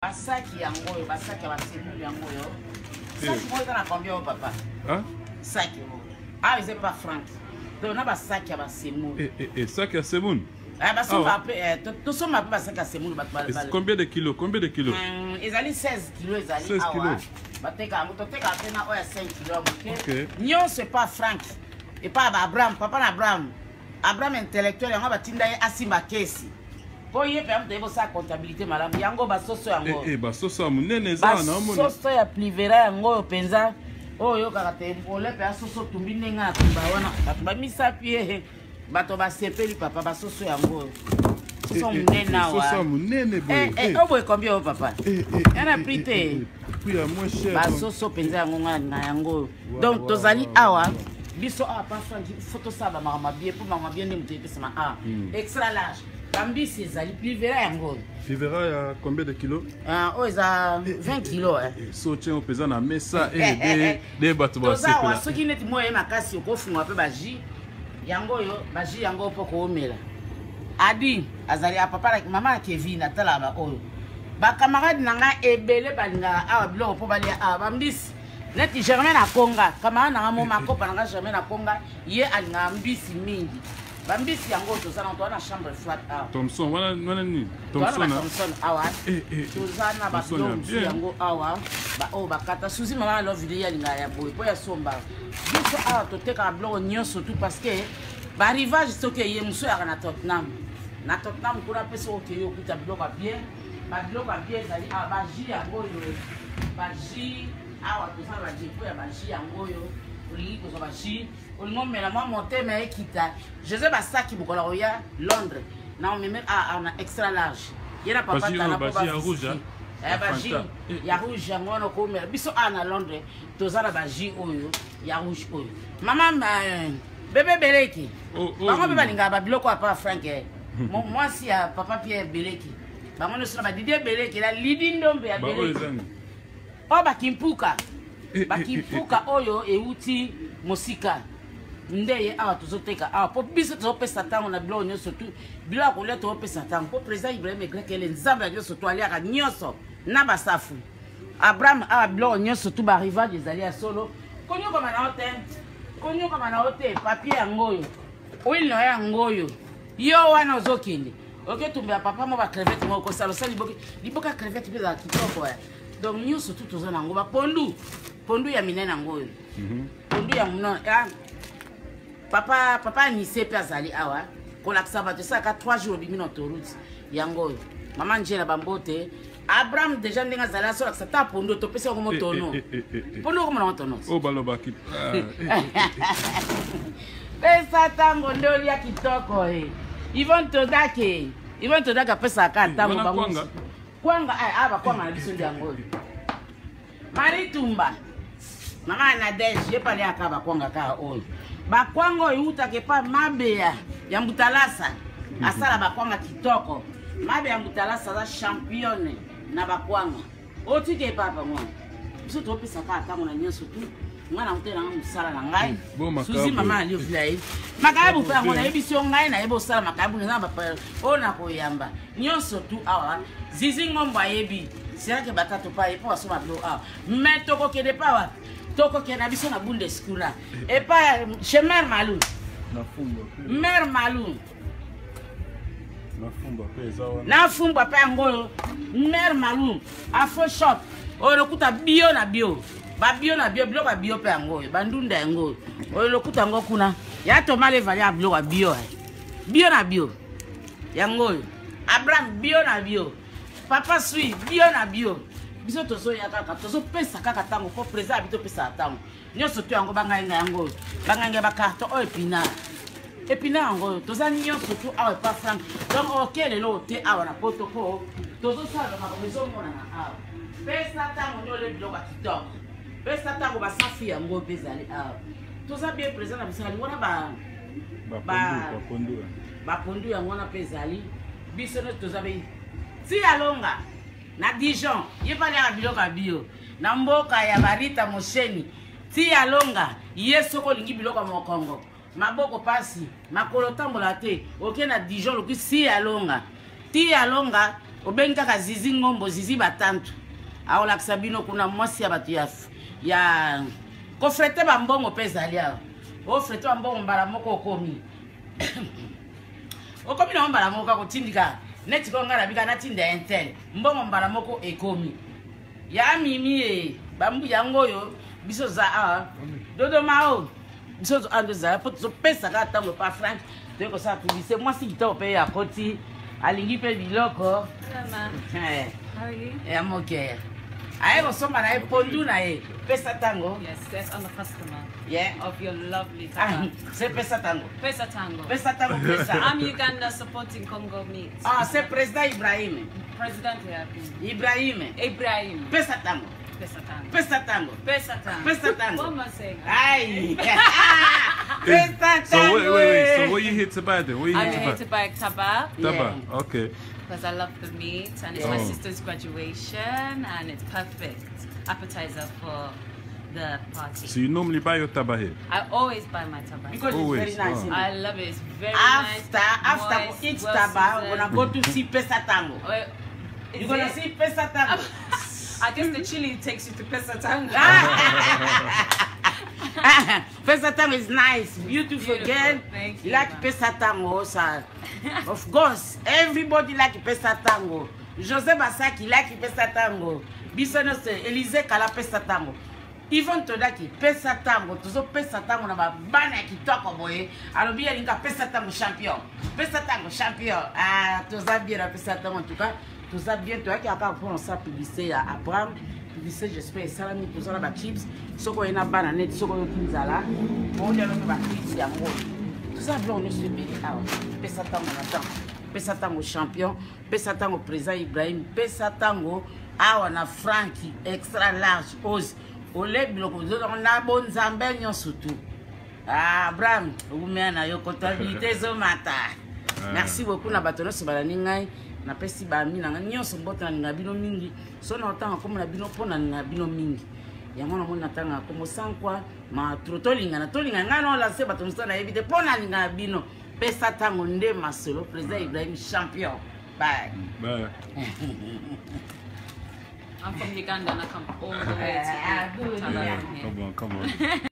Basaki yango oyo, basaki ya baselule yango oyo. Saki moko eza na combien oyo papa? Hein? Saki oyo. Ah, eza pas franc. Donc na basaki ya basemoule. Eh, eh, eh, saki ya semoule. Eh, basomba pe eh, tosomba pe basaki ya semoule bato ba. Combien de kilos? Combien de kilos? Ezali 16 kilos ezali awa. Bateka yango, toteka pe na oyo ya 5 kilos ya moke. Nyonso epa franc. Epa ba Abraham, papa na Abraham. Abraham intellectuel yango batinda ye asimba kesi. mpo ye mpe amutu ayebi osala comptabilité malamu yango basoso yango eh, eh, basoso ya monene eza wana omona basoso ya plivera yango oyo mpenza oyo oyokaka te olepe ya soso otumbi ndenge atumba wana bato bamisapi ye bato basepeli papa basoso yango oyo soso eh, monene awa soso ya monene boye oyo boye combien oyo papa yana prix te prix ya moins cher basoso mpenza yango ngai na yango oyo donc tozali awa biso awa pa franki fo tosala bamakambo ya bien mpo makambo ya bien nde moto epesama awa extra large bambisi ezali plivera yango oyo plivera ya combien de kilo ah, oyo eza 20 kilo eh. eh, so otie mpenza na mesa eh, de bato basepeawa soki neti moi ye makasi okofunga mpe baji yango oyo baji yango mpo koomela adi azali a papa mama ya kevin atalaka baoyo bakamarade na ngai ebele balingaka awa biloko mpo balia awa bambisi neti germain akonga camarade na nga mo makopa na nga germain akonga ye alingaka mbisi mingi bambisi yango toza na toza na chambre froide awa thomson wana wana nini thomson thomson awa eh, eh, eh. toza na babiloko mosusu yango awa baoyo bakata suzi mama love ye alingaka ya boye mpo ya somba biso awa totekaka biloko nyonso tout parce que barivage soki eye mosusu eyaka na tottenham na tottenham kuna mpe soki okei okuta biloko ya bien babiloko ya bien ezali awa baji yango oyo baji awa toza na badepo ya baji yango oyo olingi kozwa baji olingi omela mwa motema ekita josé basaki mokolo akoya londres na omeme aa na extra large ye na papa tala po baji ya rouge yango wana okomela biso awa na londres toza na baji oyo ya rouge oyo mama eh, bebe beleki oh, oh, bango mpe balingaka babiloko ya pa frank eh. mwasi ya papa pierre beleki bango nyonso na badidie beleki na lidi ndombe ya beleki oyo bakimpuka eh, eh, bakimpuka oyo euti mosika nde ye awa tozoteka awa mpo biso tozopesa ntango na biloko nyonso tu biloko ya kolia tozopesa ntango mpo président ibrahim egrekele nzambe ya nyonso tu aliaka nyonso na basafu abraham awa biloko nyonso tu barivage ezali ya solo konyokama na yo te konyokama na yo te papier yango oyo oile na yo yango oyo yo wana ozokende oketumbela papa mo bacrevette moko kosala osala liboke liboke ya crevette mpe ezala kitoko ya donc nyonso tu toza na yango bapondu pondu ya minene yango oyo mhm. pondu ya monene ah, papa papa anise mpe azali awa kolakisa bato esalaka 3 jours obimi na autoroute yango oyo mama njela bambote abraham deja ndenge azali asolakisa ta pondu topesi yango motono eh, eh, eh, pondu okomona motono oyo balobaki ah, pesa ntango nde olia kitoko e ivon todake ivon todake apesaka ntango bango kwanga ah, ah bakwanga na biso nde yango oyo marie tumba mama nadege ye pale aka bakwanga kaka oyo bakwanga oyo eutaka epa mabeya ya mbutalasa asala bakwanga kitoko mabeya ya mbutalasa aza championne na bakwanga otika epapa mwana biso topesa kaka ntango na nyonso tu ngai nakuta nanga mosala na ngai hmm, suzi mama aliofila ye makayabu mpe yango nayebisi yo ngai nayebi osala makayabu naza bapaya oyo nakoyamba nyonso tu awa zizi ngombo ayebi serake batato pa ye mpo basomba bilo awa me tokokende pa wapi tokokende na biso na bundes kuna epai chez mare malu mare malu na fumbwa mpe yango oyo mare malu afro shop oyo lokuta bio na bio babio na bio biloko ya bio mpe yango oyo bandunda yango oyo oyo lokuta yango kuna ya tomala evali ya biloko ya bio eh. bio na bio yango oyo abraham bio na bio papa sui bio na bio biso tozoya kaka tozopesa kaka ntango mpo président abi topesaka ntango nyonso to yango bangai nga yango oyo bangai nga bacarton oyo epinard epinard yango oyo toza nyonso tu awa epa frank donc oke lelo te awa na poto mpo tozosala makambo ezomonana awa pesa ntango nde ole biloko ya kitoko pesa ntango basafu yango mpe ezali awa toza bien présent na biso nalingi wana bapondu yango wana mpe ezali biso nyonso toza be ti alonga na dijon ye mpe aliaka biloko ya bio na mboka ya barita mosheni ti alonga ye soki olingi biloko ya mokongo maboko pasi makolo tambola te oke na dijon loki si alonga ti alonga. Obengi kaka Zizi Ngombo, Zizi Batantu. Aolakisa bino kuna mwasi ya bato ya ya kofrete bambongo mpe ezali awa. Ofrete bambongo mbala moko okomi. Okomi na mbala moko kaka kotindika neti ko ngai nabika natinda intel mbongo mbala moko ekomi. Ya mimi e bambu yango oyo biso za awa dodoma o biso awa tozala mpo tozopesa kaka ntango pa Frank toyei kosala publicité. Mwasi kitoko mpe akoti, alingi mpe biloko ya moke, aye kosomba na ye pondu na ye. Pesa tango. Yes, yes, I'm a customer of your lovely Ah, taba. C'est pesa tango. Pesa tango. Pesa tango, pesa. I'm Uganda supporting Congo meat. Ah, c'est président Ibrahim. President here. Ibrahim. Ibrahim. Pesa tango. Pesa tango. Pesa tango. Pesa tango. Pesa tango. What am I saying? Ai. Pesa So tango. wait, wait, wait. So what you here to buy then? What you I'm here here to to buy? buy taba Taba. Yeah. Okay. because I love the meat and it's my Oh. sister's graduation and it's perfect appetizer for the party. So you normally buy your taba here? I always buy my taba. Because Always. it's very nice. Oh. You know? I love it. It's very After nice. after moist, eat well taba, seasoned. we're gonna go to see pesa tango. Wait, is You're gonna it? see pesa tango. I guess the chili takes you to Pesa Tango. Pesa tango is nice, beautiful, Beautiful. girl. Thank You you, like ma'am. pesa tango, ça. Of course, everybody like pesa tango. José Basaki like pesa tango. Biso nyonso, Élysée Kala pesa tango. Yvonne Todaki pesa tango, tozopesa tango na babana ya kitoko boye. Alobi alinga pesa tango champion. Pesa tango champion. Ah, toza bien na pesa tango en tout cas. Toza bien, toyaki kaka mpona osala publicité ya Abraham. Publicité, j'espère esalami. Toza na bachips, soki oye na bana neti soki oyoki nzala, olia mpe bachips yango. Toza biloko nyonso ebele awa. Pesa ntango na ntango, pesa ntango champion, pesa ntango président Ibrahim, pesa ntango awa na Franki extra large ose ole biloko na bonzambe nyonso tu. Ah, Abraham, oumea na yo, comptabilité ezomata. Merci beaucoup na bato nyonso balandi ngai. Napesi bami na ngai nyonso mbote. Nalinga bino mingi. So na otanga nkombo na bino mpo nalinga bino mingi, yango namoni natanga nkombo sankwa matro. Tolingana, tolingana. Ngai na olase bato mosusu nayebi te mpo nalingana bino. Pesa ntango nde masolo. Président Ibrahim champion, bye. Bye. I'm from Uganda and I come all the way to Ah, eat good, taba yeah. from here. Come on, come on.